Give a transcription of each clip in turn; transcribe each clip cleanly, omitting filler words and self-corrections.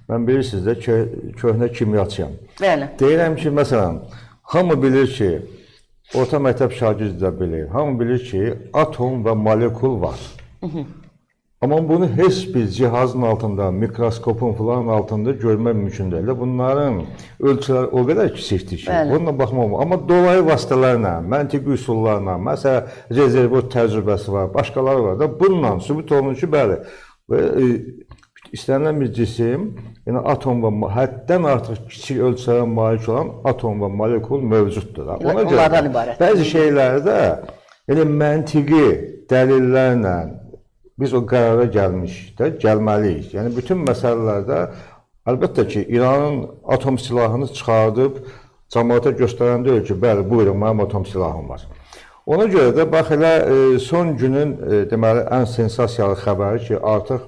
Mən bilirsiniz də köhnə kimyaçıyam. Bəli. Deyirəm ki, məsələn, hamı bilir ki, orta məktəb şagirdi də bilir. Hamı bilir ki, atom və molekul var. Amma bunu heç bir cihazın altında, mikroskopun filan altında görmək mümkün deyil. Bunların ölçüləri o qədər kiçikdir ki, bununla baxmaq olmur. Amma dolayı vasitələrlə, məntiqi üsullarla, məsələn, rezervot təcrübəsi var, başqaları var da, bununla sübut olunur ki, bəli, istənilən bir cisim, yəni atom və həddən artıq kiçik ölçülərə malik olan atom və molekul mövcuddur. Ona görə bəzi şeylərdə yəni məntiqi dəlillərlə biz o qərara gəlmişik də, gəlməliyik. Yəni bütün məsələlərdə əlbəttə ki, İranın atom silahını çıxardıb cəmaata göstərən deyil ki, bəli, buyurun, mənim atom silahım var. Ona görə də bax elə son günün deməli ən sensasiyalı xəbəri ki, artıq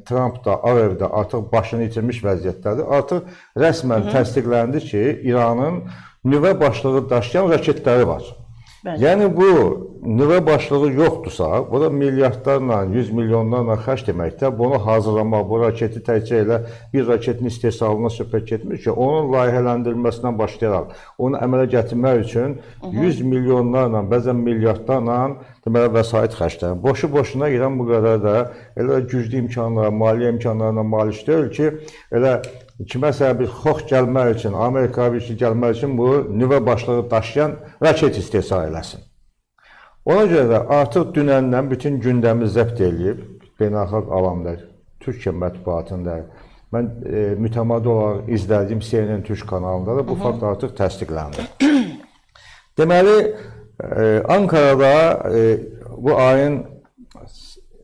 Tramp da Ağ Evdə artıq başını itirmiş vəziyyətdədir. Artıq rəsmən təsdiqləndi ki, İranın nüvə başlığı daşıyan raketləri var. Bəli. Yəni bu nüvə başlığı yoxdursa, bu da milyardlarla, 100 milyonlarla xərc deməkdir. Bunu hazırlamaq, bu raketi təkcə elə bir raketin istehsalına söhbət getmir ki, onun layihələndirilməsindən başlayaraq, onu əmələ gətirmək üçün 100 milyonlarla, bəzən milyardlarla deməli vəsait xərclənir. Boşu-boşuna İran bu qədər də elə güclü imkanlara, maliyyə imkanlarına malik deyil ki, elə kiməsə bir xox gəlmək üçün, Amerikaya bir şey gəlmək üçün bu nüvə başlığı daşıyan raket istehsal eləsin. Ona görə də artıq dünəndən bütün gündəmi zəbt eləyib, beynəlxalq alamda, Türkiyə mətbuatında, mən mütəmadi olaraq izlədiyim CNN Türk kanalında da bu fakt artıq təsdiqləndi. Deməli, Ankarada bu ayın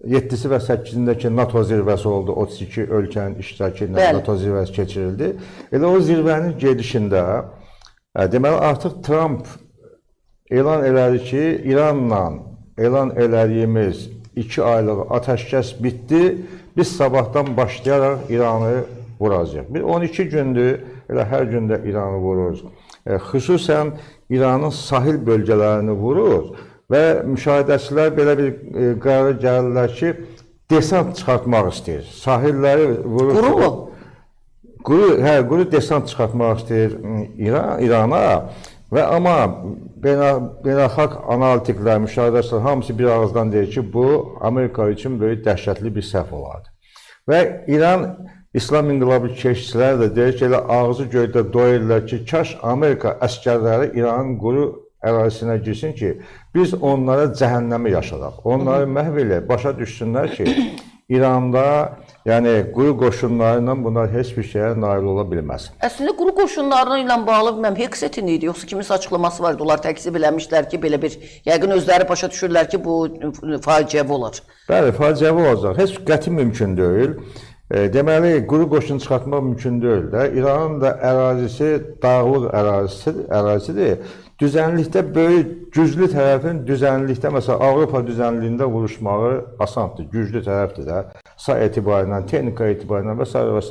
7-si və 8-indəki NATO zirvəsi oldu, 32 ölkənin iştirakı ilə NATO zirvəsi keçirildi. Elə o zirvənin gedişində, deməli, artıq Tramp elan elədi ki, İranla elan elədiyimiz 2 aylıq atəşkəs bitdi, biz sabahdan başlayaraq İranı vuracağıq. Biz 12 gündür, elə hər gündə İranı vururuz. Xüsusən İranın sahil bölgələrini vurur. Və müşahidəçilər belə bir qərara gəlirlər ki, desant çıxartmaq istəyir. Sahilləri vurur. Quru mu? Quru, hə, quru desant çıxartmaq istəyir İrana. Və amma beynəlxalq analitiklər, müşahidəçilər hamısı bir ağızdan deyir ki, bu Amerika üçün böyük dəhşətli bir səhv olardı. Və İran İslam İnqilabı keşişçiləri də deyir ki, elə ağzı göydə doyurlar ki, kaş Amerika əskərləri İranın quru ərazisinə girsin ki, biz onlara cəhənnəmi yaşadaq. Onları məhv eləyək, başa düşsünlər ki, İranda, yəni quru qoşunları ilə bunlar heç bir şeyə nail ola bilməz. Əslində, quru qoşunları ilə bağlı bilməm, Heksetin idi, yoxsa kiminsə açıqlaması var idi, onlar təkzib eləmişlər ki, belə bir, yəqin özləri başa düşürlər ki, bu faciəvi olar. Bəli, faciəvi olacaq. Heç qəti mümkün deyil. Deməli, quru qoşun çıxartmaq mümkün deyil də. İranın da ərazisi dağlıq ərazisidir. Düzənlikdə böyük, güclü tərəfin düzənlikdə, məsələn, Avropa düzənliyində vuruşmağı asandır, güclü tərəfdir də, say etibarıyla, texnika etibarıyla və s. və s.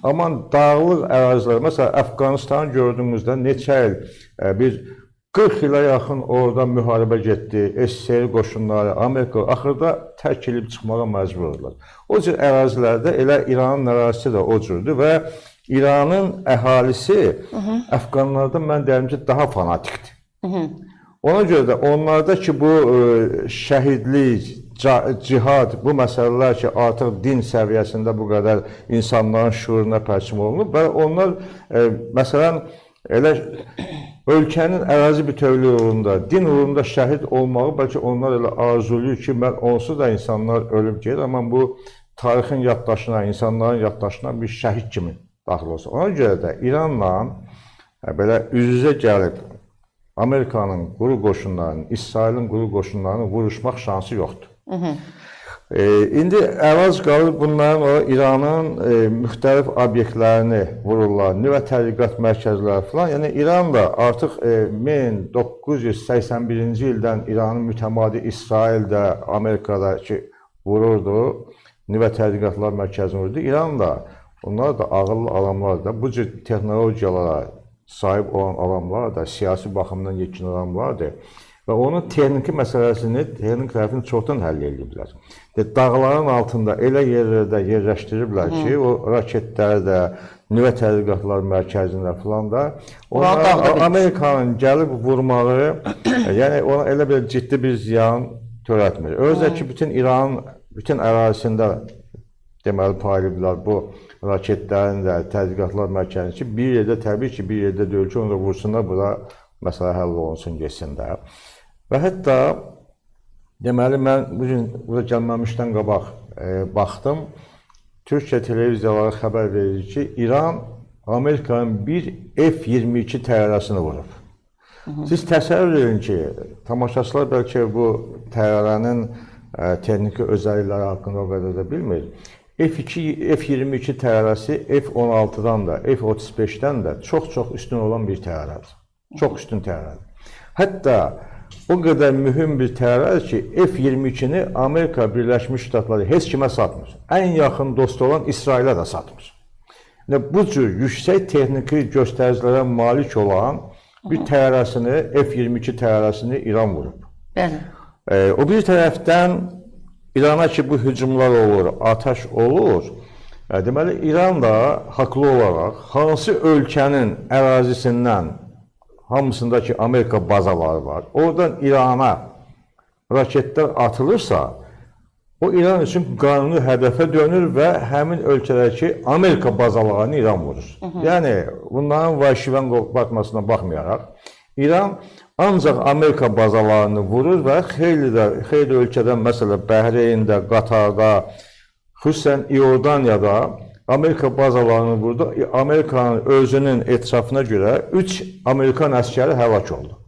Amma dağlıq ərazilər, məsələn, Əfqanistanı gördüyünüzdə neçə il, bir 40 ilə yaxın orada müharibə getdi, SSR qoşunları, Amerika axırda tərk edib çıxmağa məcbur oldular. O cür ərazilərdə elə İranın ərazisi də o cürdür və İranın əhalisi Əfqanlardan mən deyərəm ki, daha fanatikdir. Ona görə də onlarda ki, bu şəhidlik, cihad, bu məsələlər ki, artıq din səviyyəsində bu qədər insanların şuuruna pərçim olunub və onlar, məsələn, elə ölkənin ərazi bütövlüyü uğrunda, din uğrunda şəhid olmağı bəlkə onlar elə arzulayır ki, mən onsuz da insanlar ölüb gedir, amma bu tarixin yaddaşına, insanların yaddaşına bir şəhid kimi daxil olsun. Ona görə də İranla belə üz-üzə gəlib Amerikanın quru qoşunlarının, İsrailin quru qoşunlarının vuruşmaq şansı yoxdur. İndi əvəz qalır bunların o İranın müxtəlif obyektlərini vururlar, nüvə tədqiqat mərkəzləri falan. Yəni İran da artıq 1981-ci ildən İranın mütəmadi İsrail də Amerikada ki vururdu, nüvə tədqiqatlar mərkəzini vururdu. İran da, onlar da ağıllı adamlar da, bu cür texnologiyalara sahib olan adamlar da, siyasi baxımdan yetkin adamlardır. Və onun texniki məsələsini, texnik tərəfini çoxdan həll ediblər. Dağların altında elə yerlərdə yerləşdiriblər ki, o raketləri də, nüvə tədqiqatlar mərkəzində filan da, Amerikanın gəlib vurmağı, yəni ona elə bir ciddi bir ziyan törətmir. Özü ki, bütün İranın bütün ərazisində deməli paylayıblar bu raketlərin də tədqiqatlar mərkəzini ki, bir yerdə təbii ki, bir yerdə deyil ki, onu da vursunlar, bura məsələ həll olunsun, getsin də. Və hətta, deməli, mən bugün bura gəlməmişdən qabaq baxdım, Türkiyə televiziyaları xəbər verir ki, İran Amerikanın bir F-22 təyyarəsini vurub. Siz təsəvvür edin ki, tamaşaçılar bəlkə bu təyyarənin texniki özəllikləri haqqında o qədər də bilmir. F-22 təyyarəsi F-16-dan da, F-35-dən də çox-çox üstün olan bir təyyarədir. Çox üstün təyyarədir. Hətta o qədər mühüm bir təyyarədir ki, F-22-ni Amerika Birləşmiş Ştatları heç kimə satmır. Ən yaxın dostu olan İsrailə də satmır. Bu cür yüksək texniki göstəricilərə malik olan bir təyyarəsini, F-22 təyyarəsini İran vurub. Bəli. O bir tərəfdən İrana ki, bu hücumlar olur, atəş olur. Deməli, İran da haqlı olaraq hansı ölkənin ərazisindən, hamısında ki, Amerika bazaları var, oradan İrana raketlər atılırsa, o İran üçün qanuni hədəfə dönür və həmin ölkədəki Amerika bazalarını İran vurur. Yəni, bunların vahşivən batmasına baxmayaraq, İran ancaq Amerika bazalarını vurur və xeyli ölkədən, məsələn, Bəhreyndə, Qatarda, xüsusən İordaniyada Amerika bazalarını vurdu. Amerikanın özünün etirafına görə 3 Amerikan əskəri həlak oldu.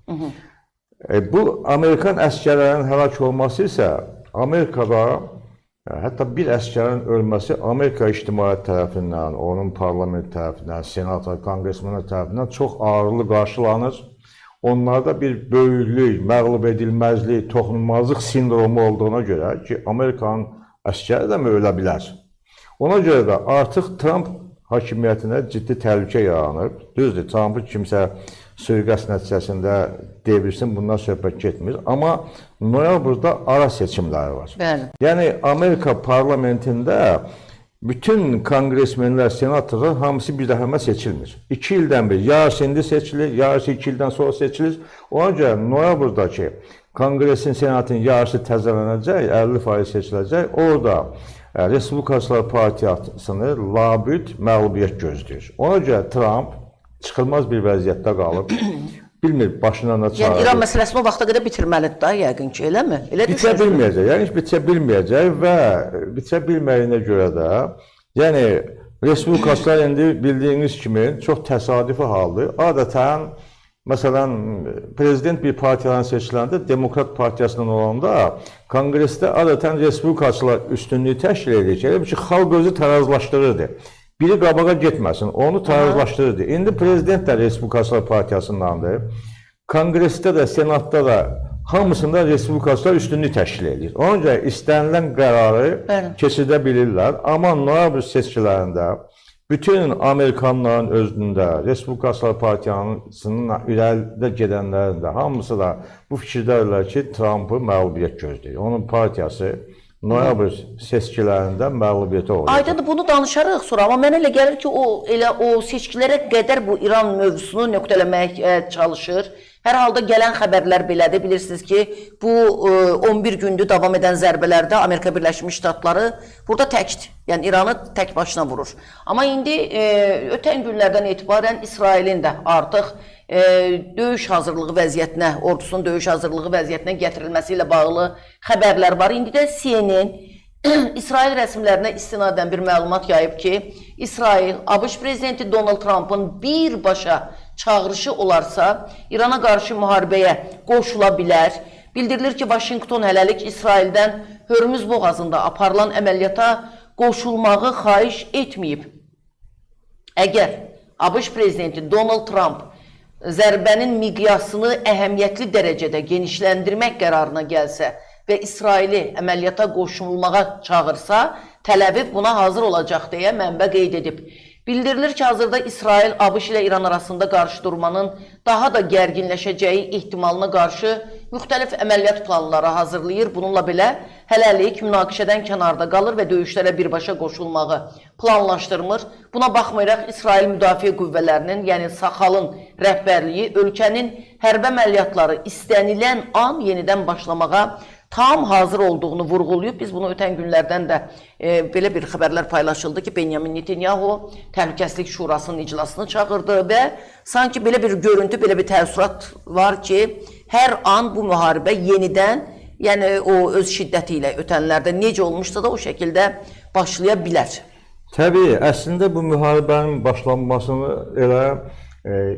Bu Amerikan əskərlərinin həlak olması isə Amerikada, hətta bir əskərin ölməsi Amerika ictimaiyyət tərəfindən, onun parlament tərəfindən, senator, konqresmenlər tərəfindən çox ağırlı qarşılanır. Onlarda bir böyüklük, məğlub edilməzlik, toxunulmazlıq sindromu olduğuna görə ki, Amerikanın əskəri də mi ölə bilər? Ona görə də artıq Tramp hakimiyyətinə ciddi təhlükə yaranır. Düzdür, Trampı kimsə sui-qəsd nəticəsində devirsin, bundan söhbət getmir. Amma noyabrda ara seçimləri var. Bəli. Yəni, Amerika parlamentində bütün konqresmenlər, senatorlar hamısı bir dəfəmə seçilmir. 2 ildən bir, yarısı indi seçilir, yarısı 2 ildən sonra seçilir. Ona görə noyabrdakı konqresin, senatın yarısı təzələnəcək, 50% seçiləcək. Orada Respublikaçılar Partiyasını labüd məğlubiyyət gözləyir. Ona görə Tramp çıxılmaz bir vəziyyətdə qalıb, bilmir başına nə çarə. Yəni İran məsələsini o vaxta qədər bitirməlidir da, yəqin ki, eləmi? Elə bitirə bilməyəcək, yəni bitirə bilməyəcək və bitirə bilməyinə görə də, yəni Respublikaçılar indi bildiyiniz kimi çox təsadüfi haldır. Adətən, məsələn, prezident bir partiyadan seçiləndə, Demokrat Partiyasından olanda, konqresdə adətən Respublikaçılar üstünlüyü təşkil edir ki, elə bir ki, xalq özü tarazlaşdırırdı. Biri qabağa getməsin, onu tarazlaşdırırdı. İndi prezident də Respublikaçılar Partiyasındandır. Konqresdə də, senatda da hamısında Respublikaçılar üstünlüyü təşkil edir. Ona görə istənilən qərarı keçirdə bilirlər. Amma noyabr seçkilərində bütün Amerikanların özündə, Respublikaçılar Partiyasının irəlidə gedənlərin də hamısı da bu fikirdədirlər ki, Trampı məğlubiyyət gözləyir. Onun partiyası noyabr seçkilərində məğlubiyyətə uğrayacaq. Aydındır, bunu danışarıq sonra, amma mənə elə gəlir ki, o seçkilərə qədər bu İran mövzusunu nöqtələmək çalışır. Hər halda gələn xəbərlər belədir. Bilirsiniz ki, bu 11 gündür davam edən zərbələrdə Amerika Birləşmiş Ştatları burada təkdir. Yəni İranı tək başına vurur. Amma indi ötən günlərdən etibarən İsrailin də artıq döyüş hazırlığı vəziyyətinə, ordusunun döyüş hazırlığı vəziyyətinə gətirilməsi ilə bağlı xəbərlər var. İndi də CNN İsrail rəsmilərinə istinadən bir məlumat yayıb ki, İsrail, ABŞ prezidenti Donald Trumpın birbaşa çağırışı olarsa, İrana qarşı müharibəyə qoşula bilər. Bildirilir ki, Vaşinqton hələlik İsraildən Hörmüz boğazında aparılan əməliyyata qoşulmağı xahiş etməyib. Əgər ABŞ prezidenti Donald Trump zərbənin miqyasını əhəmiyyətli dərəcədə genişləndirmək qərarına gəlsə və İsraili əməliyyata qoşulmağa çağırsa, Təl-Əviv buna hazır olacaq deyə mənbə qeyd edib. Bildirilir ki, hazırda İsrail, ABŞ ilə İran arasında qarşıdurmanın daha da gərginləşəcəyi ehtimalına qarşı müxtəlif əməliyyat planları hazırlayır. Bununla belə hələlik münaqişədən kənarda qalır və döyüşlərə birbaşa qoşulmağı planlaşdırmır. Buna baxmayaraq İsrail Müdafiə Qüvvələrinin, yəni Saxalın rəhbərliyi ölkənin hərbi əməliyyatları istənilən an yenidən başlamağa tam hazır olduğunu vurğulayıb. Biz bunu ötən günlərdən də belə bir xəbərlər paylaşıldı ki, Benyamin Netanyahu Təhlükəsizlik Şurasının iclasını çağırdı və sanki belə bir görüntü, belə bir təəssürat var ki, hər an bu müharibə yenidən, yəni o öz şiddəti ilə ötənlərdə necə olmuşsa da o şəkildə başlaya bilər. Təbii, əslində bu müharibənin başlanmasını elə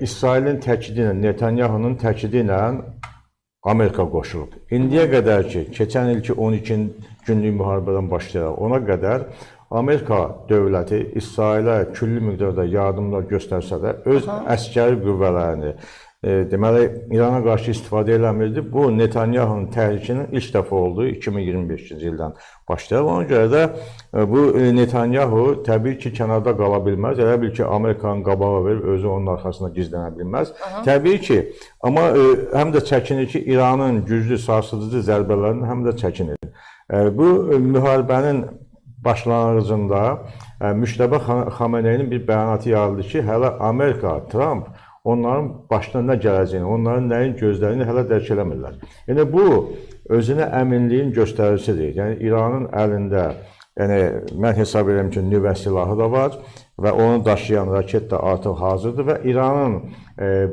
İsrailin təkidi ilə, Netanyahunun təkidi ilə Amerika qoşulub. İndiyə qədər ki, keçən ilki 12 günlük müharibədən başlayaraq ona qədər Amerika dövləti İsrailə külli miqdarda yardımlar göstərsə də öz əskəri qüvvələrini deməli İrana qarşı istifadə eləmirdi. Bu Netanyahunun təhrikinin ilk dəfə olduğu 2025-ci ildən başlayaraq. Ona görə də bu Netanyahu təbii ki, kənarda qala bilməz. Elə bil ki, Amerikanın qabağı verib özü onun arxasında gizlənə bilməz. Təbii ki, amma həm də çəkinir ki, İranın güclü sarsıdıcı zərbələrindən həm də çəkinir. Bu müharibənin başlanğıcında Müçtəba Xameneyinin bir bəyanatı yayıldı ki, hələ Amerika, Tramp onların başına nə gələcəyini, onların nəyin gözlədiyini hələ dərk eləmirlər. Yəni bu özünə əminliyin göstəricisidir. Yəni İranın əlində, yəni mən hesab edirəm ki, nüvə silahı da var və onu daşıyan raket də artıq hazırdır və İranın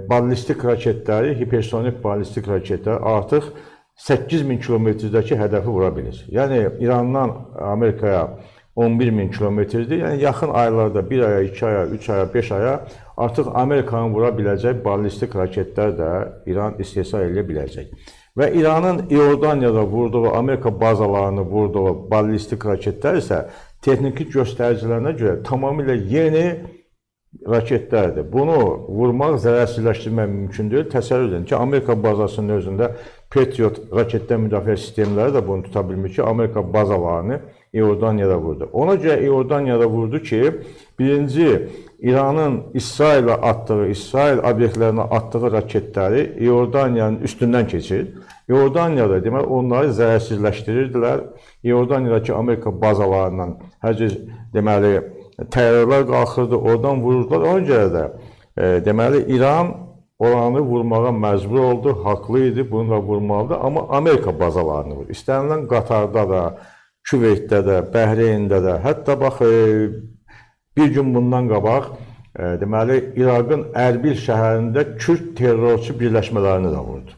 ballistik raketləri, hipersonik ballistik raketləri artıq 8000 kilometrdəki hədəfi vura bilir. Yəni İrandan Amerikaya 11.000 kilometrdir. Yəni yaxın aylarda 1 aya, 2 aya, 3 aya, 5 aya artıq Amerikanın vura biləcək ballistik raketlər də İran istehsal edə biləcək. Və İranın İordaniyada vurduğu, Amerika bazalarını vurduğu ballistik raketlər isə texniki göstəricilərinə görə tamamilə yeni raketlərdir. Bunu vurmaq, zərərsizləşdirmək mümkün deyil. Təsəvvür edin ki, Amerika bazasının özündə Patriot raketdən müdafiə sistemləri də bunu tuta bilmir ki, Amerika bazalarını İordaniyada vurdu. Ona görə İordaniyada vurdu ki, birinci, İranın İsrailə atdığı, İsrail obyektlərinə atdığı raketləri İordaniyanın üstündən keçir. İordaniyada demək, onları zərərsizləşdirirdilər. İordaniyadakı Amerika bazalarından hər cür deməli, təyyarələr qalxırdı, oradan vururdular. Ona görə də deməli, İran oranı vurmağa məcbur oldu, haqlı idi, bunu da vurmalıdır. Amma Amerika bazalarını vurdu. İstənilən Qatarda da, Küveytdə də, Bəhreyndə də, hətta bax, bir gün bundan qabaq, deməli, İraqın Ərbil şəhərində Kürd terrorçu birləşmələrini də vurdu.